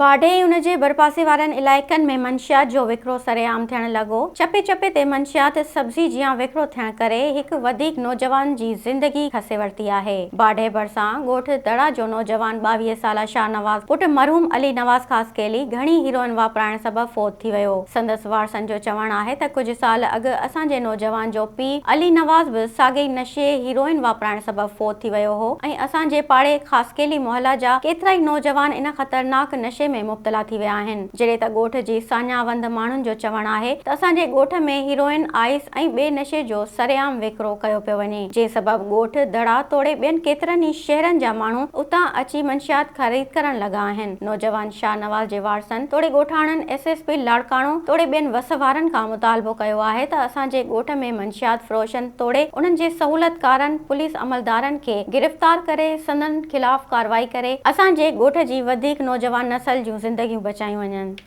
باڊهه ۽ ان جي ڀرپاسي وارن علائقن ۾ منشيات جو وڪرو سرعام ٿيڻ لڳو، چپي چپي تي منشيات سبزي جيان وڪرو ٿيڻ ڪري هڪ وڌيڪ نوجوان جي زندگي کسي ورتي آهي. باڊهه ڀرسان ڳوٺ دڙا جو نوجوان 22 سالا شاهنواز پٽ مرحوم علي نواز خاصخيلي گهڻي هيروئن واپرائڻ سبب فوت ٿي ويو. سندس وارثن جو چوڻ آهي ته ڪجهه سال اڳ اسان جي نوجوان جو پيء علي نواز به ساڳئي نشي هيروئن واپرائڻ سبب فوت ٿي ويو هو ۽ اسان جي پاڙي خاصخيلي محلا جا ڪيترائي نوجوان ان خطرناڪ نشي ۾ مبتلا ٿي ويا آهن. جڏهن ته ڳوٺ جي ساڃاهه وند ماڻهن جو چوڻ آهي ته اسان جي ڳوٺ ۾ هيروئن، آئس ۽ ٻئي نشي جو سرعام وڪرو ڪيو پيو وڃي، جنهن سبب ڳوٺ دڙا توڙي ٻين ڪيترن ئي شهرن جا ماڻهو اتان اچي منشيات خريد ڪرڻ لڳا آهن. نوجوان شاهنواز جي وارثن توڙي ڳوٺاڻن ايس ايس پي لاڙڪاڻو توڙي ٻين وس وارن کان مطالبو ڪيو آهي ته اسان جي ڳوٺ ۾ منشيات فروشن توڙي انهن جي سهولتڪارن پوليس عملدارن کي گرفتار ڪري سندن خلاف ڪارروائي ڪري اسان جي ڳوٺ جي وڌيڪ نوجوان نسل جون زندگيون بچايون وڃن.